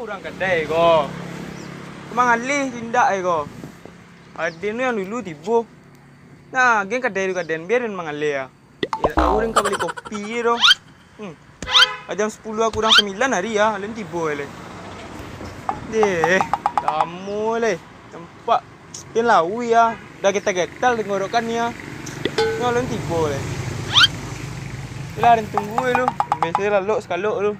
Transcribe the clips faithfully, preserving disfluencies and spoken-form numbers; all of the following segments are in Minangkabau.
Urang kadai ko. Mangaleh tindak e ko. Aden tu yang dulu tibo. Nah, gen kadai tu kaden, biarin mangaleh ah. Yo, tahu den ka bali kopi je tu. Hmm. Jam sapuluah kurang sambilan hari ah, alun tibo lai. Deh, lamo lai. Nampak den lawi ah, dah getal-getal tenggorokan ni ah. Nyo alun tibo lai. Yolah, den tunggu je lu. Biaso lalok sakalok lu.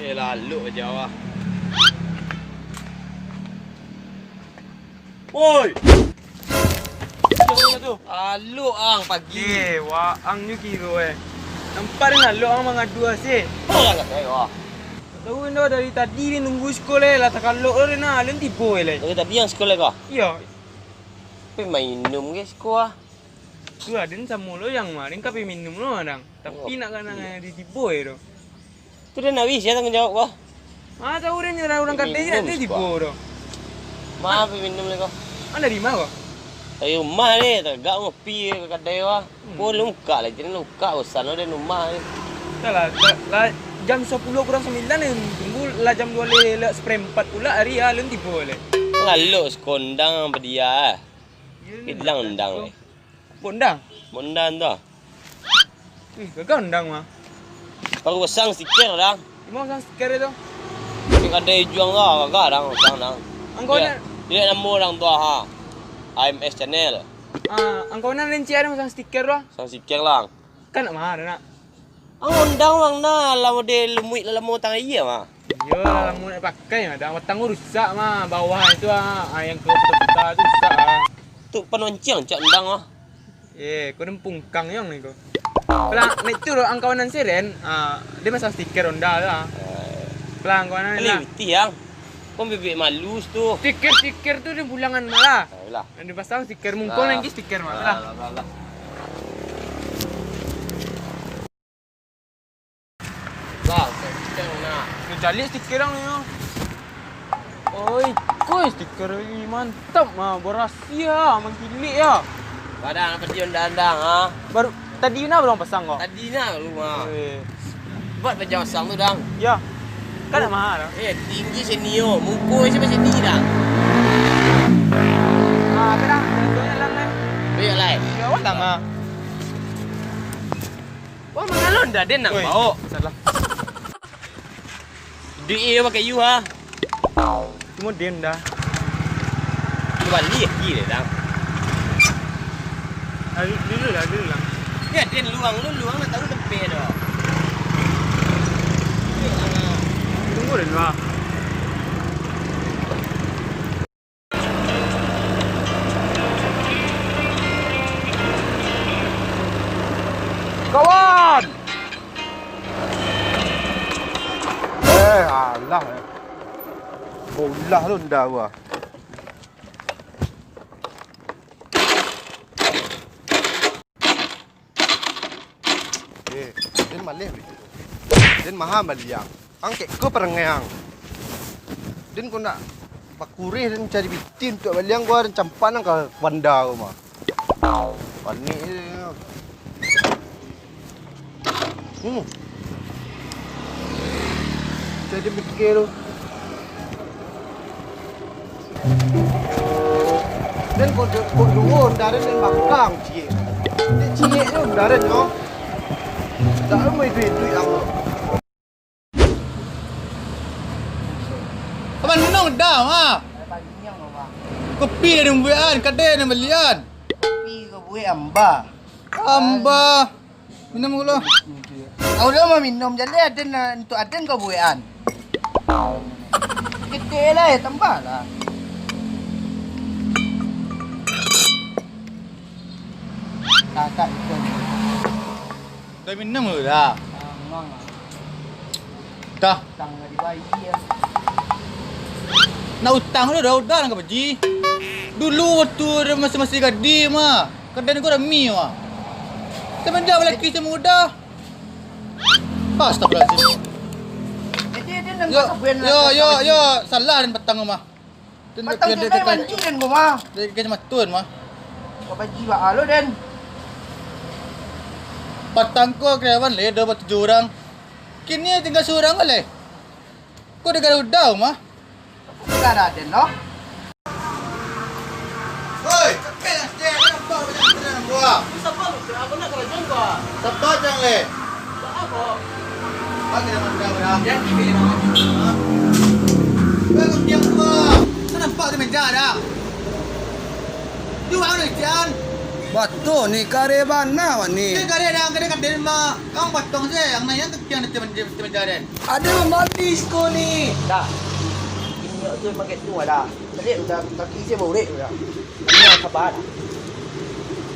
Eh, lalok aja ah. Oi! Lalok ang pagi. Eh, waang nyo kiro eh. Nampak den lalok ang mangadu ase. Alah, dak tahu ah. Tahu den dari tadi ni nunggu siko lai, lah takalok lo den nah, alun tibo lai. Dari tadi ang siko lai ko? Iyo. Tapi mainum ge siko ah. Tu lah, den samo lo yang ma, den ka pai minum lo dang. Tapi nak kana di tibo e tu. Tu den awih, sia tangguang jawab ko? Ma tahu den, urang kadai dak di tibo tu. Ma pai minum lai ko? Ang dari ma ko? Dari rumah ni, tagak ngopi ka kadai ko. Hmm. Ko alun bukak lai, jan bukak, bosan lo den rumah ni. Dah lah, dah lah, jam sapuluah kurang sambilan ni, tunggu lah jam duo lai, lah saparempat pulak hari ah, alun tibo lai. Lalok siko ondang padia ah. Ilang ondang lai. Bondang? Bondang tu ah. Wih, gagah ondang mah. Baru pasang stiker dang. Di ma pasang stiker tu? Di kadai Juang tu ah, gagah dang pasang dang. Angkau nak? Liek namo dang tu ah, ha. A M S Channel. Ah, angkau nak rencik ada pasang stiker tu ah? Pasang stiker lah. Kan nak mahal nak. Ang ondang urang nah, lah model lumuik lah lamo tang aia mah. Iyo, lah lamo nak pakai mah, dang batang rusak mah, bawah itu ah, ah, yang ka buka tu rusak ah. Tu panonciang cak ondang mah. Eh, ko den pungkang yang ni ko. Pelang, nak itu lo ang kawanan seren, ah, dia masang stiker Honda tu ah. Eh. Pelang kawanan lah. Putih yang. Ko bebek malus tu. Stiker-stiker tu dia bulangan malah. Ayolah. Nan dipasang stiker mungkong, lagi stiker mah lah. Lah, lah, lah. Lah, stiker nah. Ni caliak stiker ang ni. Oi, koi stiker ni mantap mah, barasia, mangkilik ya. Padang apa dia ondang-ondang ah? Baru tadi nah baru pasang ko. Tadi nah lu ah. Eh. Buat bajau asang tu, dang. Ya. Kan nak mahal, dang. Eh, tinggi sini yo. Muko macam sini, dang. Ah, kadang contohnya dalam kan. Baik lah. Ya, awak tak mah. Wah, mangalon dah, dia nak bawa. Salah. Duit dia pakai you, ha. Cuma den dah. Dia balik lagi dia dah. Ah, dulu lah, dulu lah. Ya, den luang lu, luang nak tahu tempe dah. Tunggu dulu lah. Kawan! Eh, alah, eh. Bolah lu nda gua. Eh, den maleh baitu. Den maha baliang. Ang kek ko parangai ang. Den ko nak bakureh den cari biti untuak baliang ko, den campak nang ka banda ko mah. Panik je. Hmm. Cari den pikia tu. Den kok, kok duo, Honda den, den bakang ciek. Ciek-ciek tu Honda den nyo. Dak mau iduik-iduik aku. Abang nong dah, mah. Kopi dah dibuekan, kadai dah balian. Kopi kau buek amba. Amba. Minum dulu. Aku dah mau minum, jadi aden lah, untuk aden kau buekan. Ketek lah, ya, tambah lah. Kakak itu. Dah minum dulu dah. Ah, memang lah. Dah. Utang lah dibayar. Nak utang tu dah, dah nak kaji. Dulu waktu dia masih-masih gadih mah, kadai ko rami mah. Tapi dah balaki sama udah. Astagfirullahaladzim. Jadi dia nang Yo, sabuan yo, lah, yo, sabuan. Yo, salah dan patang mah. Patang tu kan mandi dan ko mah. Dia kacamata mah. Kau baji baa lo den. Patang ko karyawan leh, dua puluh tujuh urang. Kini tinggal surang ko leh. Ko di Garuda mah. Tinggal Raden lo. Oi, capek lah sikit, nampak banyak kerja nampak. Sabar lu, aku nak kerja kau. Sabar jang leh. Apa? Bagi dah makan dah. Yang kiri dah. Ha? Kau diam tu, ah. Kau nampak di meja dah. Di mana ni, Cian? Batua ni, kareh bana wak ni. Ni kareh dah, kareh kadai mah. Kau potong se, yang naik yang kepiang di meja, di meja den. Ada mandi siko ni. Dah. Ini tu pakai tu dah. Tadi udah kaki saya borek udah. Ini sabar.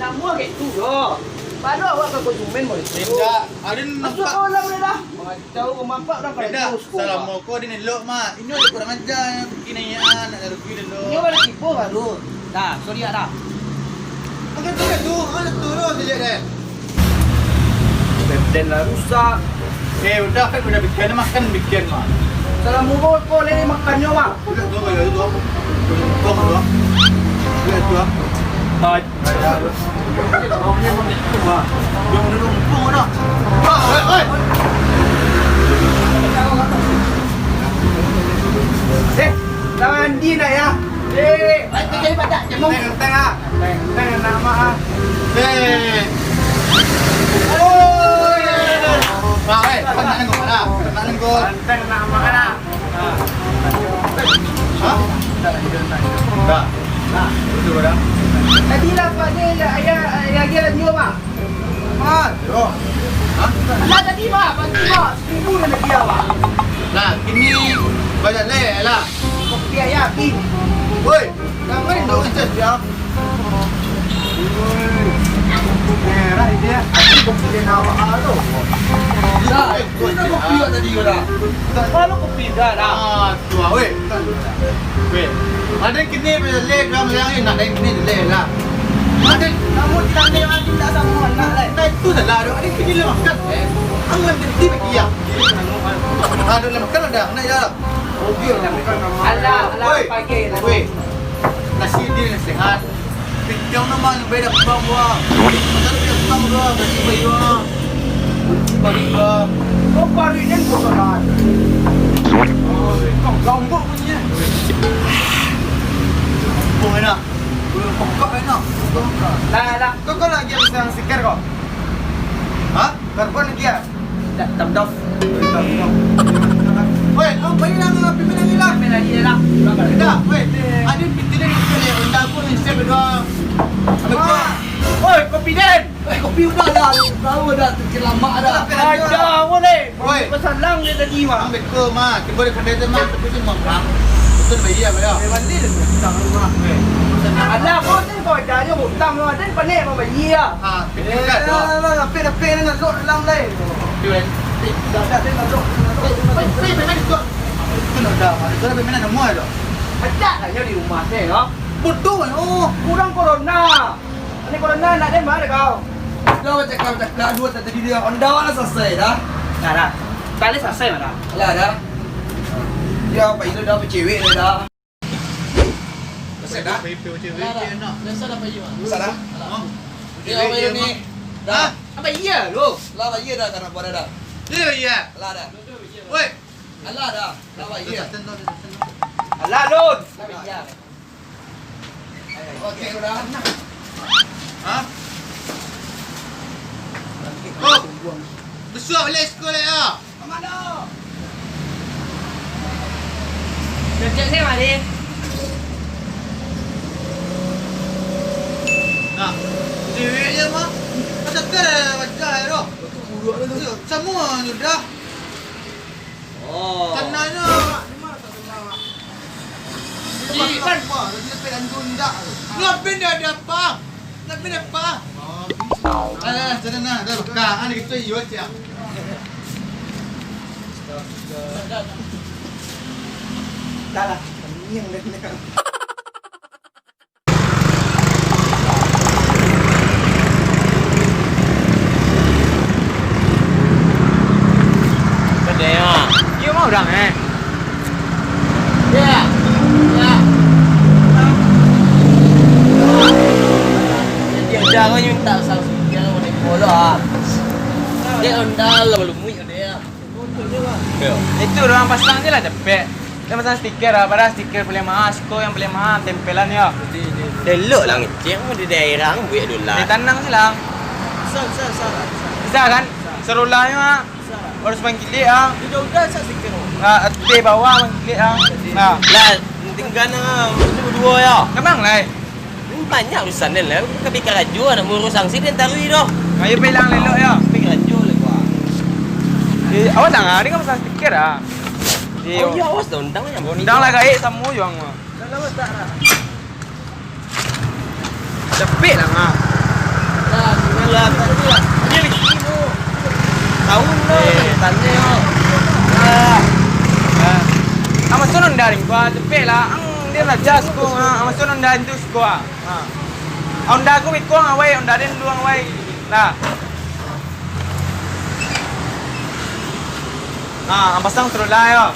Namuah kayak tu doh. Baru awak ka konsumen mau itu. Indak, Arin masuk nampak. Kolam dah dah. Mangacau ko mampak dah kalau Indak, tu suko. Salamo ko Arin elok mah. Inyo kurang ajar yang bikin ayah nak rugi dulu. Inyo balik tipu baru. Dah, sorry dah. Angkat tu dah tu, angkat tu dah, dia lihat deh. Benden lah rusak. Eh, udah, kan udah bikin, makan bikin mah. Salah murut ko, lele makannyo mah. Udah tu, kayak itu. Tumpang tu. Udah tu, ah. Hai. Hai, ya. Orang ni memang itu, mah. Yang dulu empung dah. Ah, oi, oi. Eh, lawan dia nak ya? Eh, baik tu jadi padak jemung. Enteng, enteng ah. Enteng, enteng nak mak ah. Eh. Oi. Mak, eh, kau nak nengok mana? Nak nengok. Enteng nak mak ah. Ha? Dah. Dah. Betul dah. Tadi lah Pak ni, ya, ya, ya, dia lanjut, Pak. Ah, yo. Ha? Alah tadi, Pak, pagi, Pak. Seribu dah lagi, Pak. Nah, kini banyak leh lah. Kopi ayam, Pi. Woi, jangan dong ijaz ya. Merah ini ya. Aku kopi dia nak apa tu? Dah, itu dah kopi juga tadi, dah. Kalau kopi dah, dah. Ah, tu ah, weh. Weh. Ada kini boleh leh, kamu yang nak ada kini leh lah. Ada. Kamu tidak leh, lagi tak sama anak leh. Nah, itu salah tu. Ada kini leh makan. Eh, kamu yang berhenti bagi ya. Ada leh makan ada, nak ya. Alah, alah, Woi, pagi lah. Woi. Nasi dia nasihat. Pitiang nama yang beda bang gua. Macam dia bang gua, bagi bayu ah. Bagi gua. Kau baru ini gua kan. Kau ganggu punya. Kau enak. Kau pokok enak. Lah, lah. Kau, kau lagi yang sedang sikar kau? Hah? Karbon lagi ya? Tak, tak, tak. Woi, apa ini nama pimpinan ni lah? Pimpinan ni lah. Dah, woi. Ada pimpinan ni, kita lihat, dah pun saya berdua. Apa? Woi, kopi den. Eh, kopi udah dah. Tahu dah, terkelamak dah. Ada, boleh. Woi. Pesan lang dia tadi, Mak. Ambil ke, Mak. Cuba dia kedai tu, Mak. Tapi tu, Mak. Betul, bayar, bayar. Eh, mandi dah, Mak. Woi. Alah, kau tu kau ajar je, utang tu. Ada panik, Mak, bayar. Ha, pikir kat tu. Eh, Mak, apik-apik ni nak lok dalam lain. Cuy. Dah, dah, dah, dah, dah. Woi, woi, woi, main tu. Itu nak dah, Mak. Itu dah main nama tu. Pecah lah dia di rumah saya, ya. Bodoh, Mak. Oh. Kurang corona. Ini corona nak den mana kau? Dah bacakak-bacakak dua tadi dia. Honda lah selesai dah. Dah, dah. Tali selesai mana? Lah dah. Ya, apa itu dah bercewek dah. Selesai dah. Biasa dah, Pak Iwan. Selesai dah. Hah? Ya, apa itu ni? Dah. Apa iya lu? Lah, apa iya dah, karena buat dah. Iya, iya. Lah dah. Woi. Alah dah. Lah, apa iya. Alah, Lun. Apa iya? Ha? Oh, bisuak baliak sekolah yo. Cocok se mah, Dek. Nah, cewek je mah. Macam tu lah wajah tu. Iyo, samo sudah. Oh. Tananyo. Jadi, kan. Ngapain dia ada apa? Tapi dapat. Alah, sana nah, dah baka. Ada gitu iyo siap. Dah lah, kenyang dah. Pedih ah. Iyo mah urang eh. Ya. Ya. Jadi udah kau minta sang sikit lah, boleh kolok ah. Dia onda lah, belum muik dia. Yo. Itu urang pasang je lah dapek. Dia pasang stiker lah, padahal stiker paling mahal, siko yang paling mahal, tempelan yo. Elok lah ngecek di daerah, buek dulu lah. Di tanang silang. Bisa kan? Serulah ni mah. Harus mangkilik ah. Di daun dah sa sikit. Ah, ati bawah mangkilik ah. Nah. Lah, tinggal na duo yo. Memang lah. Banyak urusan den lah. Ka pi karajo nak mangurus sanksi den taruih doh. Ayo pai lang lelok yo. Pi karajo lah gua. Eh, awak tangah ni kan pasang stiker ah. Oh, iya, awas dah undang yang undang lah gaek samo juang mah. Capek lah, Mak. Dah, tinggal lah, tak ada lah. Dia lagi ni, tu. Tahun lah, eh, tanya, Mak. Ah. Ah. Amazon Honda ni, gua capek lah. Ang, dia raja suko, ah. Amazon Honda itu suko, ah. Ah. Honda aku ikut ang awai, Honda dia dulu ang awai. Nah. Nah, ang pasang suruh lah, yo.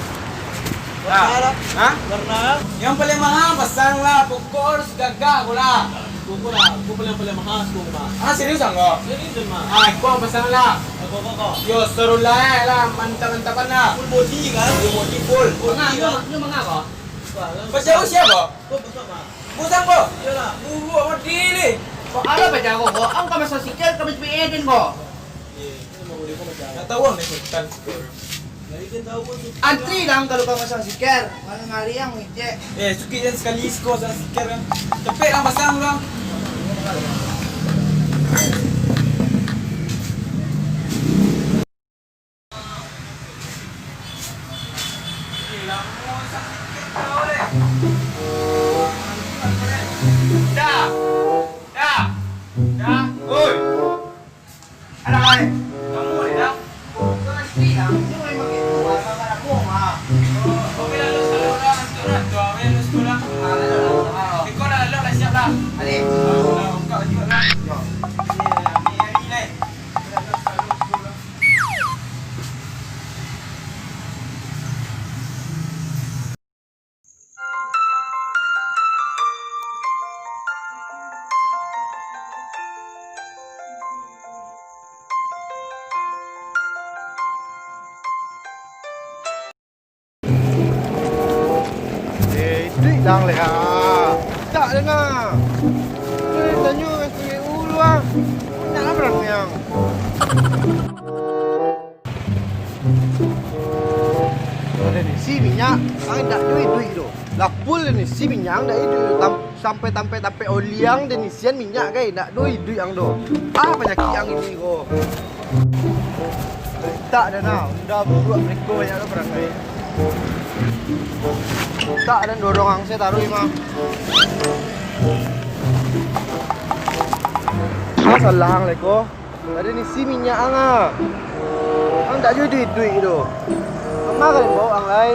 Nah. Warna lah. Hah? Warna. Yang paling mahal pasang lah, pokok harus gagah ko lah. Pokok lah, pokok paling, paling mahal, pokok mah. Ah, serius ang ko? Serius, mah. Ah, iko ang pasang lah. Pokok, pokok. Yo, suruh lah, lah, mantap-mantapan lah. Full body kan? Full body, full. Full body kan? Nyo mangga ko? Pajauah siapa? Kok besar, mah? Bos ang ko? Iyolah. Guru ang ko dili. Kok alah pajauah ko? Ang ka maso sikil, ka P P A den ko. Ndak tahu ang naik sultan. Antri dang kalau ka maso sikil. Ngari-ngari ang ngecek. Eh, sukik jan sakali siko sa sikil kan. Capek ang pasang dulu ang. Dah. Dah. Dah. Oi. Ada lain. Kamu ada dah. Oke, lalu sekolah, lalu sekolah. Iko dah, lalu dah siap dah. Alik. Dah, buka baju dah. Yo. Ni, ni, ni, ni. Eh, iduik lang leh, ah. Tak danga. Eh, tanyo S P U lu, ah. Banyak lah barang yang. Ado ni, si minyak, ang indak juo iduik tu. Lah full ni, si minyak, ang indak iduik. Tam-, sampai, sampai, sampai oli ang, dan isian minyak, kai. Indak juo iduik ang tu. Ah, panyakik ang ini ko. Tak ada nah, udah buruak mereka banyak tu barang, kai. Tak ada dorong ang, saya taruh, Imam. Masalah ang, leko. Ado ni si minyak ang ah. Ang tak juo duit-duit tu. Mama ka bao ang lai.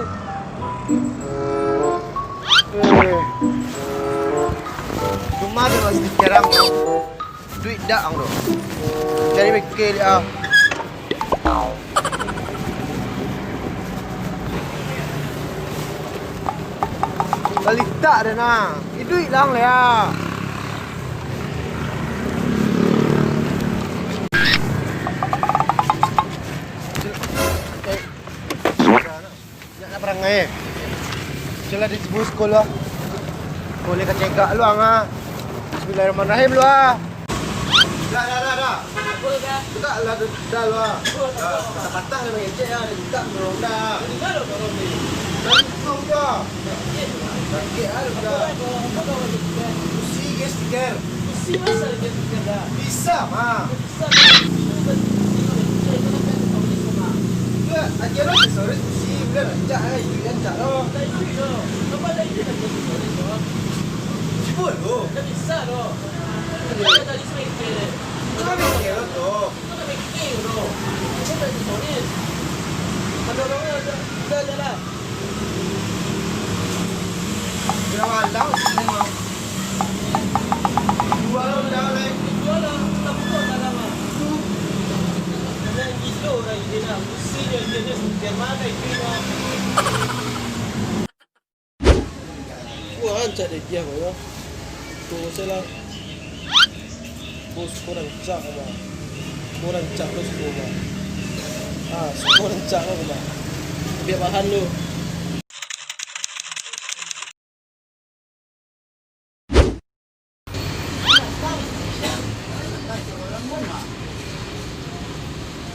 Eh. Cuma tu masih dikerang. Duit dak ang tu. Cari bengkel ah. Balitak dah nah. Iduik lang lah. Nak, nak parangai eh. Cuma di sebuah sekolah. Boleh kacegak lu ang ah. Bismillahirrahmanirrahim lu ah. Dah, dah, dah, dah. Dah lah, dah, dah lu ah. Dah, patah-patah lah mangecek ah, dah minta tolong dah. Dah untung dah. Sakik ah lu dah. Pusing je stiker. Bisa mah. Bukan, aja lo aksesoris pusing, bukan rancak ah, itu rancak lo. Sibuk lo. Bukan mikir lo tu. Udah malam, sini mah. Jual udah, Lek. Jual lah, tak buka dalam ah. Yang gilo lah ini lah. Pusing je dia, dia. Biar mana itu lah. Wah, rancak deh dia, Bang, ya. Tu saya lah. Bos, kau rancak, Bang. Kau rancak, bos, kau, Bang. Ah, kau rancak, Bang. Biar bahan lu.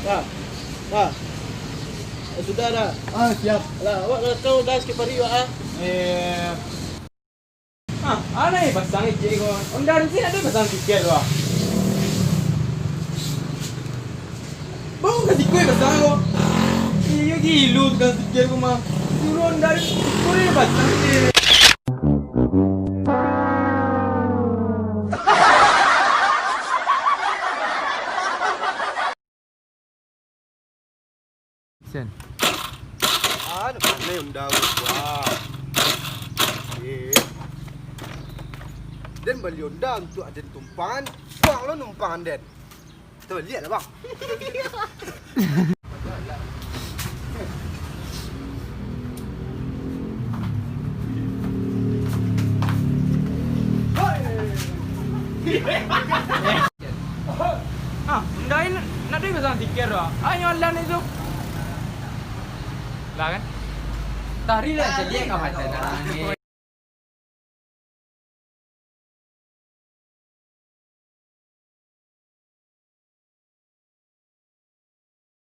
Nah, nah. Sudah dah. Ah, siap. Lah, awak nak tahu dah sikit pari awak ah. Eh. Ah, alah eh, pasang ejek ko. Honda Rim sih ada pasang stiker tu ah. Bau ka siko eh pasang ko. Iyo gilo tukang stiker ko mah. Suruh Honda Rim siko eh pasang stiker. Sen. Ah, dah pandai Honda ko, wah. Eh. Den bali Honda untuak aden tumpangan, buang lo numpangan den. Tabaliak lah, Bang. Ah, Honda Rim nak duit pasang stiker tu ah. Ayo, Alan itu. Lah kan? Tari lah, jadi kawan.